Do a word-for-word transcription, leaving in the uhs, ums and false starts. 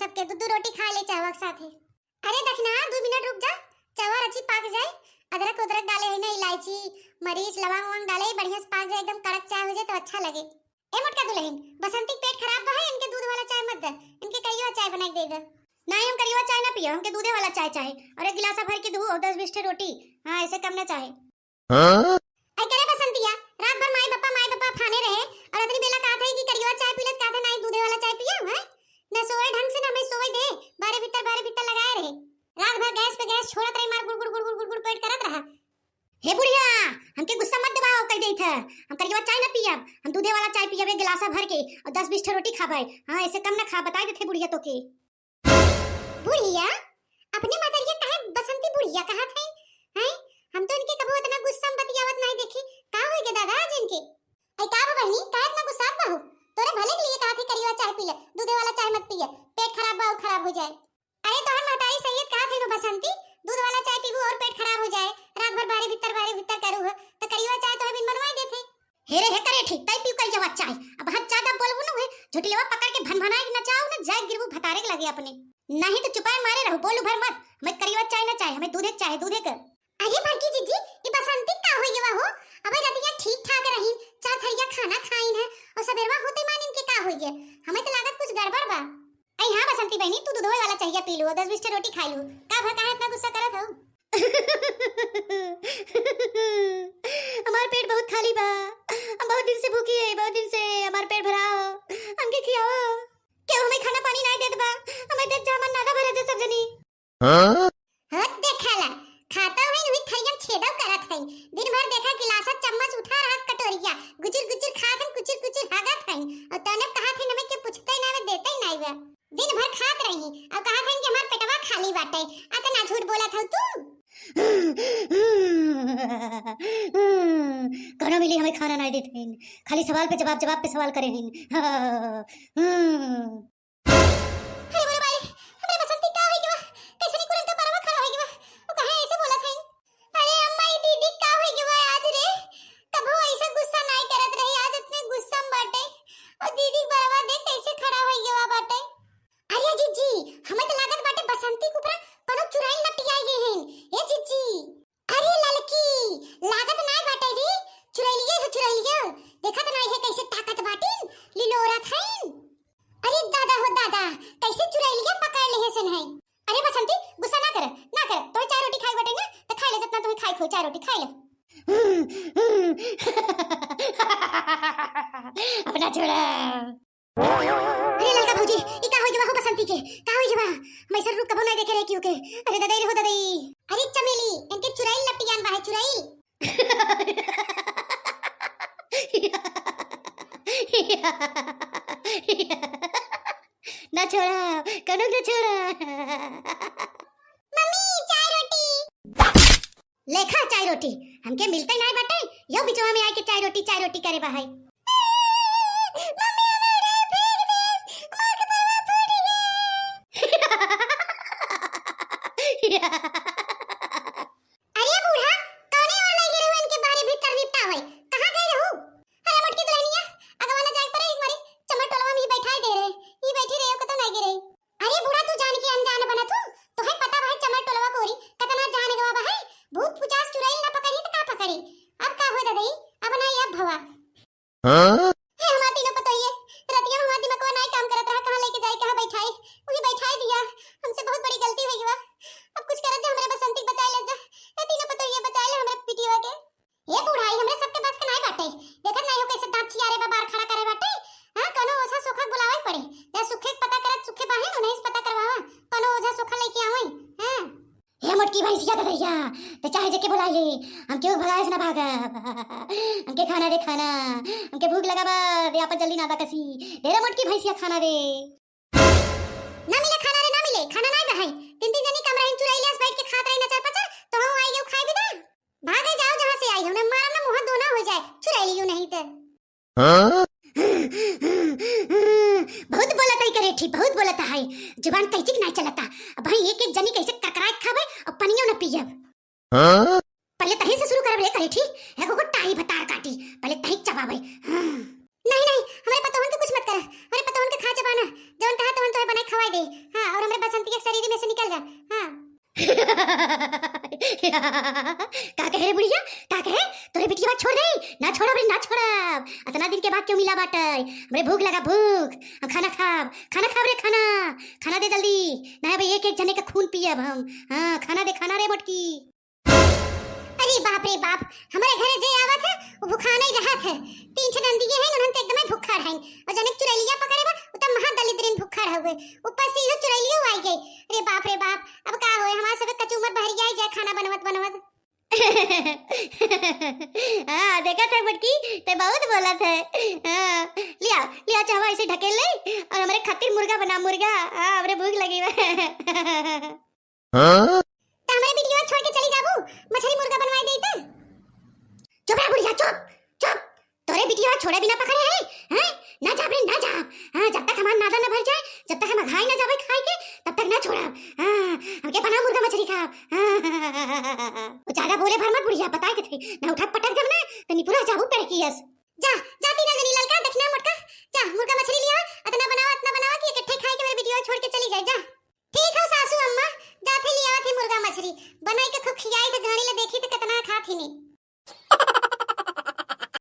सबके दू दू रोटी खाइ ले चाहवा के साथे। अरे दखिनहा, दू मिनट रुक जा, चाहवा रची पाक जाए। अदरक उदरक डाले है ना, इलायची, मरीच, लवंग वंग डाले है, बढ़िया से पाक जाए, एकदम कड़क चाय हो जाए तो अच्छा लगे। ए मोटका दुलहिन, बसंती के पेट खराब बा है, इनके दूध वाला चाय मत दे, इनके करियवा चाय बनाइ के दे दे। नाहीं, हम करियवा चाय ना पियब, हमके दूधे वाला चाय चाही। और एक गिलासा भर के दू और दस बीस ठे रोटी, हाँ, ऐसे कम ना चाही। हाँ? आई करे बसंतिया, रात भर माई बापा, माई बापा फाने रहे, और अतनी बेला कहत है कि करियवा चाय पी लेत, कहत है, "नाहीं, दूधे वाला चाय पियब, हैं? ना सोए ढंग से, ना हमें सोए दे, बारे भीतर, बारे भीतर लगाए रहे। रात भर गैस पे गैस छोड़त रही, मार गुड़, गुड़, गुड़, गुड़, गुड़, गुड़ पेट करत रहा।" हे बुढ़िया, हमके गुस्सा मत दिवाओ, कह देत है, हम करियवा चाय ना पियब, हम दूधे वाला चाय पियब, एक गिलासा भर के, और दस बीस ठे रोटी खाबे। हाँ, ऐसे कम ना खा, बताइ देत है बुढ़िया तोके। बुढ़िया? अपने मदरिया काहे बसंती बुढ़िया कहत है? हैं? हम तो इनके कबो इतना गुस्सा में बतियावत नाहीं देखी। का होइ गए दादा आज इनके? ऐ का बा बहिनी, काहे इतना गुस्सा बा हो? तोरे भले के लिए कहत है करियवा चाय पी ले, दूधे वाला चाय मत पिए, पेट खराब बा और खराब हो जाए। अरे तोहर महतारी सही कहत है नु बसंती, दूध वाला चाय पीबू और पेट खराब हो जाए, रात भर बारे भीतर बारे भीतर करू हो, तो करियवा चाय तोहे बिन बनवाई देत है। हे रे, हे करे ठीक, तै पीऊ करियवा चाय। अब हाथ ज्यादा बोलबू न हुए, झोटिलवा पकड़ के भनभनाए के नचाओ न, जाए गिरबू भतारे के लगे अपने। नहीं तो चुपाए मारे रहो, बोलू भर मत। हमें करियवा चाय न चाहे, हमें दूधे के चाहे, दूधे के। अरे बड़की जीजी, ई बसंती का होइ गवा हो? अबे रतिया ठीक ठाक रही, चार थरिया खाना खाइन है, और सबेरवा होते मानिन के का होइ गया? हमें तो लागत कुछ गड़बड़ बा। ऐ हाँ बसंती बहिनी, तू दूधवे वाला चाहिया पी लू, दस बीस ठे रोटी खाई लू, का भर काहे इतना गुस्सा करत हो? हमार पेट बहुत खाली बा, हम बहुत दिन से भूखी है, बहुत दिन से हमार पेट भराओ, हमके खियाओ। केहू हमें खाना पानी नाहीं देत बा, हमें देख जा हमार नादा भरा जा सब जनी। हाँ? हत देखाला, खाता है उही थरिया में छेदव करत है, दिन भर देखा गिलासा चम्मच उठा रहत कटोरिया, गुचुर गुचुर खात है, कुचुर कुचुर हागत है, और तने कहत है हमें के पूछते ना, देते ना बा। दिन भर खात रही, अब कहत हन कि हमार पेटवा खाली बाटे। अतना झूठ बोलत हऊ तू। कौनो मिली हमें खाना नाहीं देत हन, खाली सवाल पे जवाब, जवाब पे सवाल करे हन। अरे मोरे माई, हमरे बसंती का होइ गवा? कैसे नहीं कुरंता परवा खड़ा होइ गवा? वो काहे ऐसे बोलत हई? अरे अम्मा, ई दीदी का होइ गवा आज रे? कबो ऐसा गुस्सा नाहीं करत रही, आज इतने गुस्सा में बाटे। और दीदी बरवा देख कैसे खड़ा होइ गवा बाटे। अरे जीजी, हमें तो लागत बाटे बसंती के ऊपर कोनो चुड़ैल लपटियाई गई है। ए जीजी, अरे ललकी, लागत नाहीं बाटे रे, चुड़ैलिए हो चुड़ैलिए। देखत नाहीं है कैसे ताकत बाटिन, लिलोरत हईन। अरे दादा हो दादा, कैसे चुड़ैलिया पकड़ ले है सन है। अरे बसंती, गुस्सा ना कर, ना कर। तोहे चार रोटी खाए बाटे ना, तो खाए ले, जितना तुम्हें खाए खो, चार रोटी खाए ले। अपना छोड़ा। अरे ललका भौजी, ई का होइ गवा हो बसंती के? का होइ गवा? हम ऐसा रूप कबो नाहीं देखे रहे क्यों के। अरे ददई रे हो ददई। अरे चमेली, इनके चुड़ैल लपटियान बा है, चुड़ैल। ना छोड़ा, कनक ना छोड़ा। मम्मी, चाय रोटी। लेखा चाय रोटी, हमके मिलते नाहीं बाटे, यो बिचवा में आके चाय रोटी, चाय रोटी करे बा है। मम्मी, हमार डाल फेंक देस, हमार कपड़वा फूट गए। अरे बूढ़ा, कौने ओर लइ गए रहू इनके बाहरे भीतर निपटावे? कहाँ गए रहू? अरे मोटकी दुल्हनिया, अगवा ना जाए परे, एक मारी चमर टोलवा में ही बैठाए दे रहे, ई बैठी रहे, कतौ नाहीं गए रहे। अरे बूढ़ा, तू जान के अनजान बनत हू, तोहे पता बा है चमर टोलवा कोरी कतना जान गवा बा है, भूत पुचास चुड़ैल ना पकड़ी तो का पकड़ी? अब का होए ददई, अब ना अब भवा। हाँ? हे हमार तीनों पतोहिए, रतिया में हमार दिमकवा नाई काम करत रहा, कहाँ लेके जाई, कहाँ बैठाई, उही बैठाई दिया। हमसे बहुत बड़ी गलती होइ गवा। अब कुछ करत जा, हमरे बसंती के बचाए ले जा। ए तीनों पतोहिए, बचाए ले हमरे पिटियवा के। ए बूढ़ा, ई हमरे सबके बस के नाई बाटे। देखत नाई हो कैसे दांत चियारे बा, बार खड़ा करे बाटे। हाँ, कोनो ओझा सोखा के बुलावे पड़े। जा सुखे के पता करत, सुखे बाहेन, उन्हीं से पता करवावा। कोनो ओझा सोखा लेके आवई। हाँ। हे मोटकी भैंसिया ददइया, ते चाहे जेके बुलाए ले, हम केहू भगाए से ना भागब। हमके खाना दे, खाना। हमके भूख लगा बा, दे आपन जल्दी नादा कसी। दे रे मोटकी भैंसिया, खाना दे। ना मिले खाना रे, ना मिले, खाना नाई बहाई। तीन तीन जनी कम रही, चुरैलिया से बैठ के खात रही नचर पचर, तो हम आई गेहूं खाई भी ना। भागे जाओ जहाँ से आई, हमने मारब ना मुँह दोना हो जाए, चुरैलियो नहीं ते। हाँ? बहुत बोलत है करेठी, बहुत बोलत है। जुबान कैचिक ना चलता। अब भाई एक एक जनी कैसे ककराए खावे और पनियो न पियब। हाँ? पहले तही से शुरू करब रे करेठी, एगो को टाई भतार काटी, पहले तही चबावे। हाँ। नहीं, नहीं, हमरे पतोहन के कुछ मत कर, हमरे पतोहन के खा चबाना, जवन कहा तवन तोहे बनाए खवाए दे। का कहे रे बुढ़िया, का कहे? तोरे बिटिया छोड़ दे? ना छोड़ब रे, ना छोड़ब। अतना दिन के बाद क्यों मिला बाटे? हमरे भूख लगा, भूख। हम खाना खाब, खाना खाब रे, खाना। खाना दे जल्दी, ना भाई एक एक जने का खून पियब हम। हाँ, खाना दे, खाना रे मोटकी। अरे बाप रे बाप, हमरे घरे जे आवत है, वो भुखाने ही रहत है। तीन ठे नंदिये हैं, उन्हन तो एकदम ही भुक्खड़ हैं। और जने चुरैलिया पकड़े बा, वो तो महा दलिद्रिन भुक्खड़ हउए। ऊपर से इहो चुरैलियो आई गई। अरे बाप रे बाप, अब का होए, हमार सबे कचूमर बहरिया ही जाए खाना बनवत बनवत। हाँ, देखत है बड़की, ते बहुत बोलत है। हाँ, लिया, लिया, चाहवा ऐसे ढकेल ले और हमरे खातिर मुर्गा बना, मुर्गा। हाँ, हमरे भूख लगी बा। हाँ? त हमरे बिटिया छोड़ के चली जाबू, मछरी मुर्गा बनवाए देई त। चुप रह बुढ़िया, चुप, चुप। तोरे बिटिया छोड़े बिना पकड़े है, हैं? ना जाब रे, ना जाब। हाँ, जब तक हमार नादा ना भर जाए, जब तक हम अघाई ना जाबे खाए के, तब तक ना छोड़ब। हाँ, हमके बना मुर्गा मछरी खाब। हाँ, वो ज्यादा बोले भर मत बुढ़िया, बताए के थे। ना उठा पटक जब ना, त निपुरा जाबू पेड़ की यस। जा, जा तीन जनी ललका, दखिना मोटका, जा मुर्गा मछरी लिया, अतना बनावा, अतना बनावा कि इकट्ठे खाए के हमरे बिटिया छोड़ के चली जाए, जा। ठीक है सासू अम्मा, जाथे लियावत ही मुर्गा मछरी, बनाई के खूब खियाई थे, घानी ले देखी थे कितना खात ही नहीं।